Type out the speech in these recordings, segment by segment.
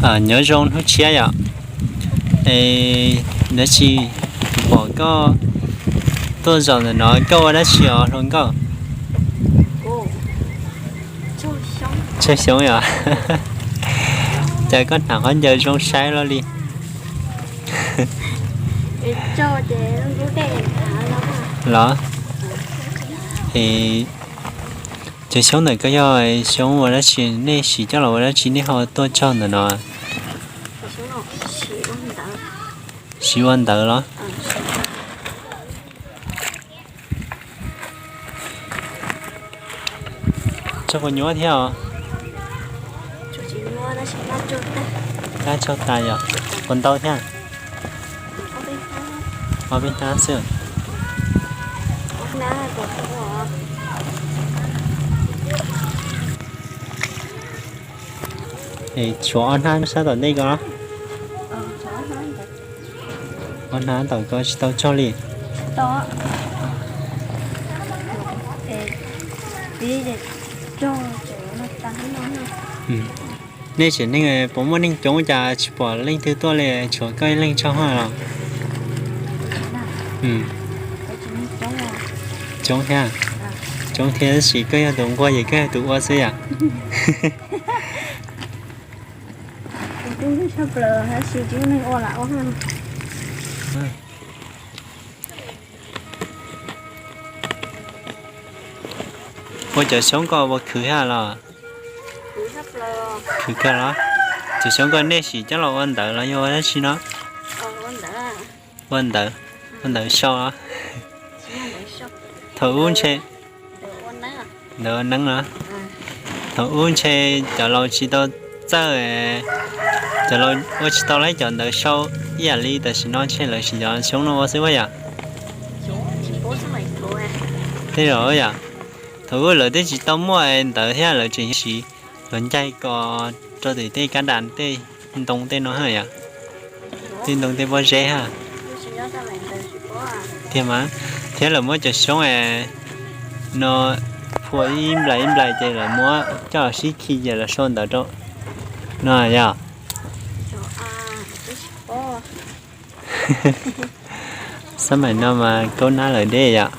Nyob zoo hnub tshiab yom. Es dab tsi, kuv pom koj tuaj zaum ntawm no koj ua dab tsi os hluas nkauj? Tsawg xyoob yom. Cas koj hnav qhov ncauj zoo saib los li. Los, es cov xyoob ntawm koj yog xyoob ua dab tsi, nej siv coj los ua dab tsi nej ho tuaj tsaug ntawm no? Siv ua ntawv los? Tsaug puas nyuaj thiab os? Lab tsaug tas yom? Puas ntau thiab? Ob peb hnab xwb. Es tshuav ob hnab sab tom ntej ko. Ob hnab tom ko tsis tau tsaug li. Nej tsev neeg puas muaj neeg coob cas tsis pom leej twg tuaj li, tshuav koj ib leeg tsaug hab los? Coob thiab. Coob thiab tab sis koj yog tus nquag ces koj yog tus ua xwb yom. Ua cov xyoob ko ua khwv thiab los? Khwv kawg los? Cov xyoob ko nej siv coj los ua ntawv los yog ua dab tsi no? Ua ntawv, ua ntawv sau. Thaum ub ntshe, ntawv ua neeb los? Thaum ub ntshe cov laus tsis tau txawj, cov laus ua tsis tau lawv cov ntawv sau ib yam li tam sim no ntshe lawv siv cov xyoob no ua xwb yom. Tej zaum yom, thaum ub lawv twb tsis tau muaj ntawv thiab lawv tseem siv cov ncaig ko rau tim tej kab das tej ntoo tej no hab yom. Tej ntoo tej pob zeb hab. Tiag mas, thiab lawv muab cov xyoob no phua ib nplais ib nplais ces lawv muab coj sib khi ces lawv sau ntawv rau no yom. Xab maim no mas kaub nab lawm deb yom.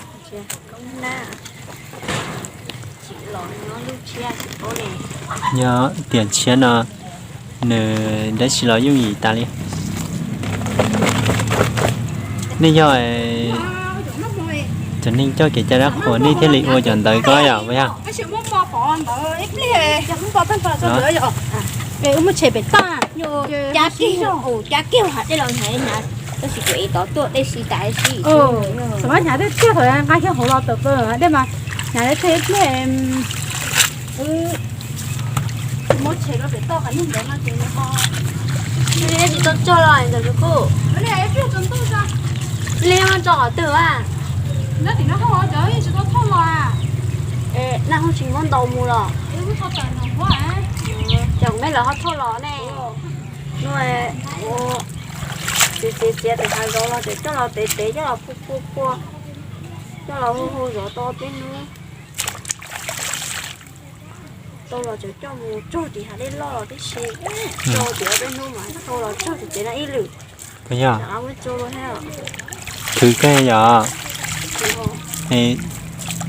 Yog tiam tshiab no nws dab tsi los yooj yim tas li. Nej yog cov neeg coj kev cai dab qhuas nej thiaj li ua cov ntawv ko yom, puas yog? Tab sis kuv ib tod tuaj dej si tas si. Xav mas hnyav tej tiag thaum nqa kiag hauv los tawm plaws dej mas hnyav tej pliag. Muab tshem rau pem toj qhov niag ntawd no ces nws ho. Tsis tau cog los ntawm tus kuj. Li muab tso qhov twg a? Nab ho tsis muab ntau mus los? Ces kuv me lawv ho thauj los ne. Nua, txiav txiav txiav tes hav zoov los ces coj los tev tev coj los phua phua phua, coj los hu hu zov tau peb hnub. Tau los tseem coj mus tsaug tim hav dej loj los tib si, tsaug tim ob peb hnub mas tau los tsaug tim tsev no ib lwm. Puas yog? Khwv kawg yom.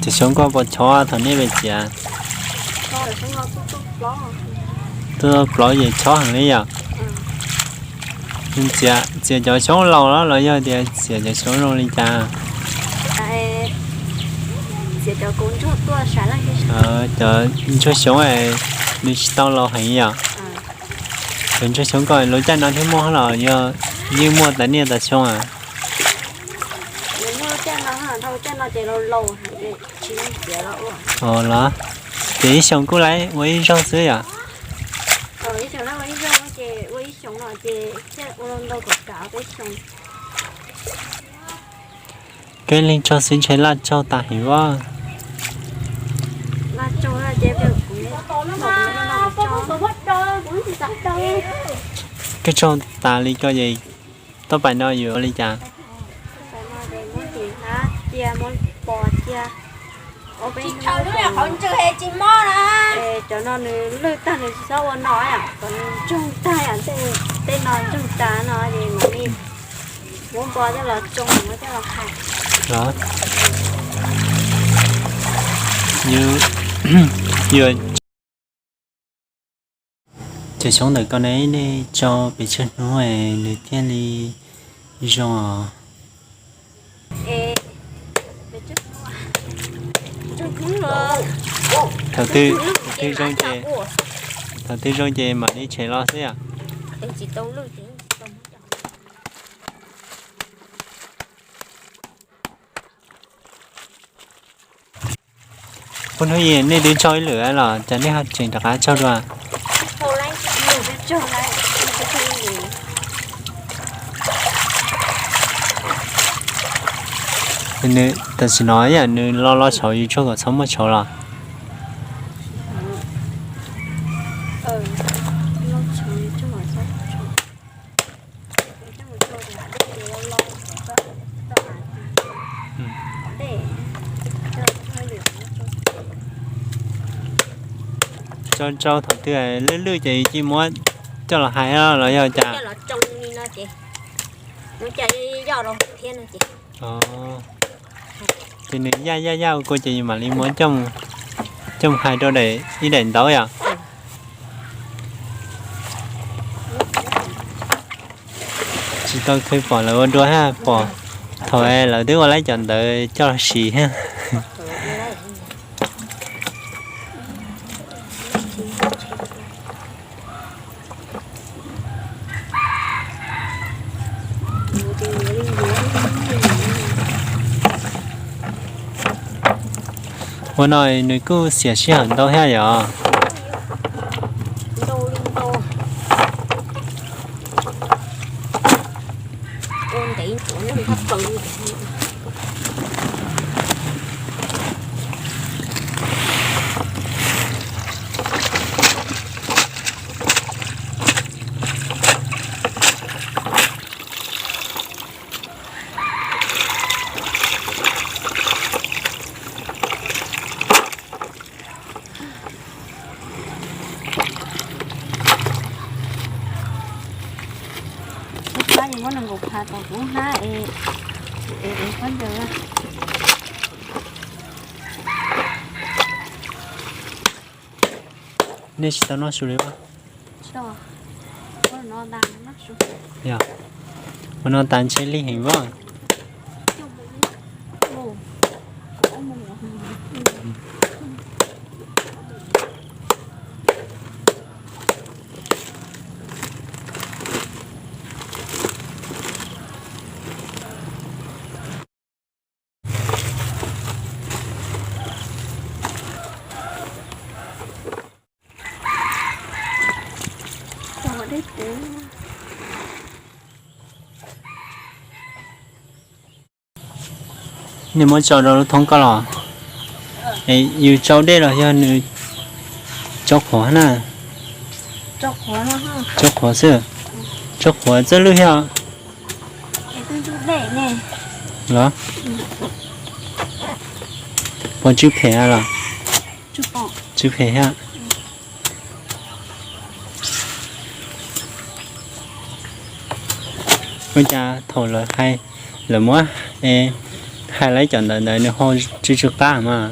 Cov xyoob koj puas chob thaum nej pem txiav? Tuaj plaub ces chob heev li yom. Txiav cov xyoob laus los los yog tias txiav cov xyoob zoo li cas? Cov ntsuag xyoob nws tsis tau laus heev yom. Cov ntsuag xyoob ko lub caij no thiaj muaj los yog yeej muaj tas niaj tas xyoo a? Os los, ces ib xyoos kuj laib ua ib zaug xwb yom? Koj leej tsaug xwb ntshe laj tsaug tas heev as. Koj tsaug tas li ko es toj pais no yuav ua li cas? Tsis tshua, qhov ntswg tsis mob na. Cov no nws lwj tag nws tsis txhob ua no yom, kom nws ntsoog tag yom, tej no ntsoog tas no ces mam li muab npo coj los tsoo, muab coj los hais. Yuav cov xyoob ntawm ko ne, nej tsau pes tsawg hnub nws thiaj li zoo os? Thaum twg, thaum twg zoo ces, thaum twg zoo ces mam li tshem los xwb yom. Phooj ywg, nej twb tsau ib lwm los cas nej ho tseem rov qab tsau dua? Tam sim no yam nws lo lo tshauv, yus tsuag kom txhob muaj tshauv los? Tsau tsau thaum twg lwj lwj ces yus cia li muab coj los hais los yog cas? Ces nws yaj yaj yaj ua kua ces yus mam li muab coj mus hais rau daim, ib daim ntaub yom. Tsis tau kheev pom lawv ua dua thiab, pom thaum lawv twb ua lawv cov ntawd coj los siv thiab. Ua no nws kuj xiam sij hawm ntau thiab yom. Nej tsis tau noj su li as? Yog, ua no tas ntshe lig heev as. Nej muab tso rau lub thoob ko los? Yus tsau dej los yog nws tsau qhuav na? Tsau qhuav xwb. Tsau qhuav txawj lwj thiab los? Puas tsw phem los? Tsw phem thiab. Ua cas thaum lawv hais, lawv muab hais lawv cov ntawv ntawd nws ho tsw tsw qab mas?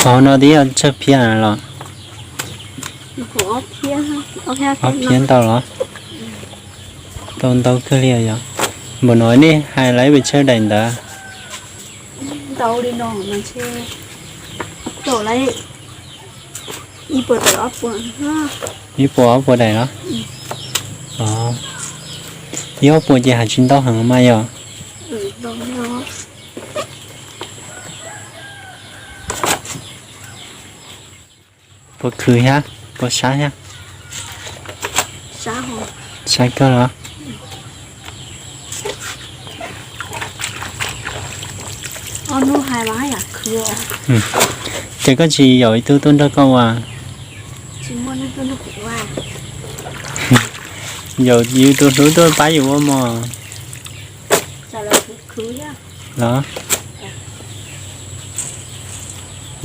Qhov no twb yog tsawg phiab los? Ob phiab ntau los? Tau ntau kawg li yog. Npaum no nej hais lawv pes tsawg daim ntawd? Ib puas ob puas daim los? Ib ob puas ces hais tsis ntau heev mas yog. Puas khwv thiab puas sab thiab? Sab kawg los? Ces koj tsis yaum ib tug tuaj nrog koj ua? Yaum yus tus hluas tuaj pab yus ua mos los?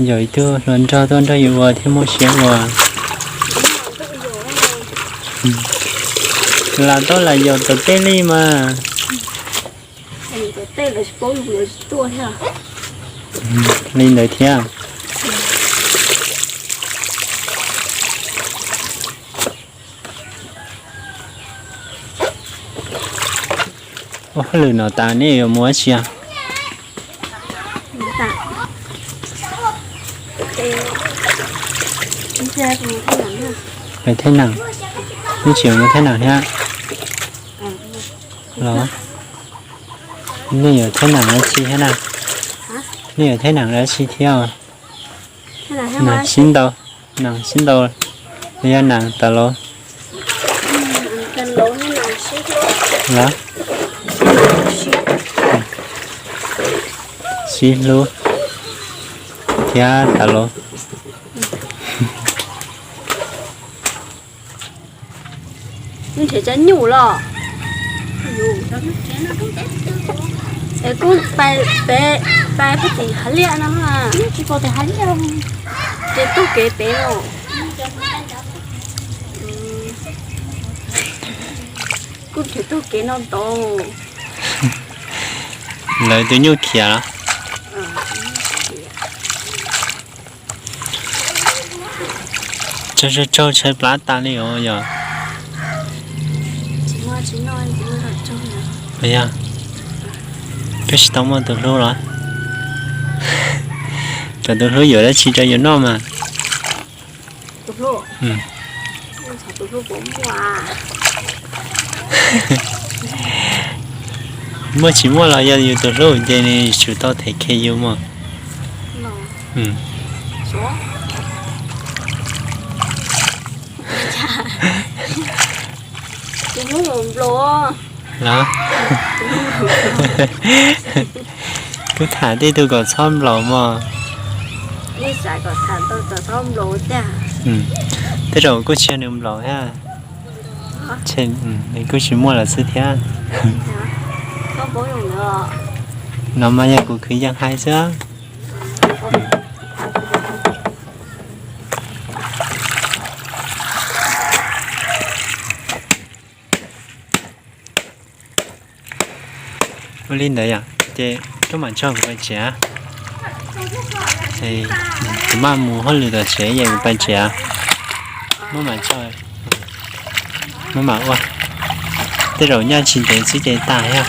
Yaum ib tug hluas nraug tuaj nrog yus ua thiaj muaj siab ua. Lam tau lam yaum tom tej li mas. Li ntawd thiab. Ua hauj lwm no tas nej yuav mus dab tsi? Mus thaij nam. Nej tsis mus thaij nam thiab los? Nej yuav thaij nam dab tsi thiab na? Nej yuav thaij nam dab tsi thiab? Nam sib ntaus, nam sib ntaus los yog nam tas lauv? Los, sib hlub thiab tas lauv. Nrhiav cov nyuj los? Es kuj pais pem, pais pem tim hav liaj no. Ces taug kev pem los. Kuj nrhiav taug kev no ntau. Lawv tus nyuj khiav los? Tsaug tsaug tsaug, tshaib plab tas li os yog. Yog, peb tsis tau muaj tus hlub los? Kom tus hlub yuav dab tsi rau yus noj mas. Muaj tsis muaj los yog yus tus hlub ces nws tsum tau them khe yus mas. Los, kuv tham tej tug kom txhob nplaum mog. Tej zaum kuj tsis yog nws nplaum thiab, nws kuj tsis muaj lawm xwb thiab. No mas yog kuv kwv yees hais xwb. Ua li ntawd yom, ces koj mam nrog kuv pais tsev. Kuv mam mus hauj lwm tom tsev es kuv pais tsev. Muab mam tso, muab mam ua. Tej zaum nyaj tsis ntev xwb ces tas thiab.